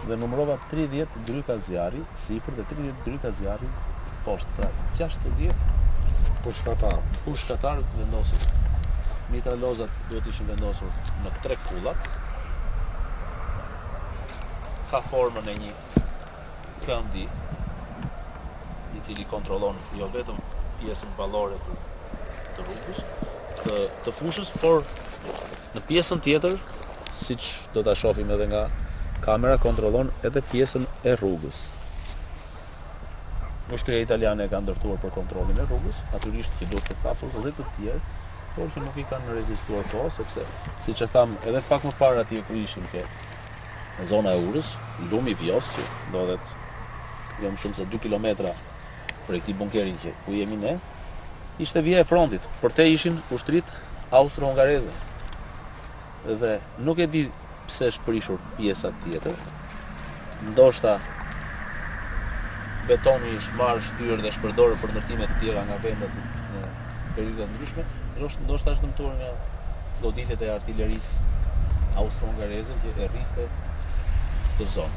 dhe numërova 30 gryka zjarri sipër dhe 30 gryka zjarri poshtë, pra 60 pushkatarë. Pushkatarë të vendosur. Mitralozat duhet ishin vendosur në tre kullat. Ka formën e një këndi i cili kontrollon jo vetëm pjesën ballore të të rrugës, të të fushës, por në pjesën tjetër, siç do ta shohim edhe nga kamera, kontrollon edhe pjesën e rrugës. Ushtria italiane e ka ndërtuar për kontrollin e rrugës, natyrisht që duhet të pasur dhe të tjerë, por që nuk i kanë rezistuar kohës, sepse siç e thamë edhe pak më parë atje ku ishim ke në zona e urës, lumi Vjosë që ndodhet jo më shumë se 2 kilometra prej këtij bunkeri që ku jemi ne, ishte vija e frontit. Përtej ishin ushtritë austro-hungareze. Dhe nuk e di pse është prishur pjesa tjetër. Ndoshta betoni është marrë, shtyrë dhe është përdorur për ndërtime të tjera nga vendasit në periudha të ndryshme, ndoshta ndoshta është dëmtuar nga goditjet e artilerisë austro-hungareze që e rrihte këtë zonë.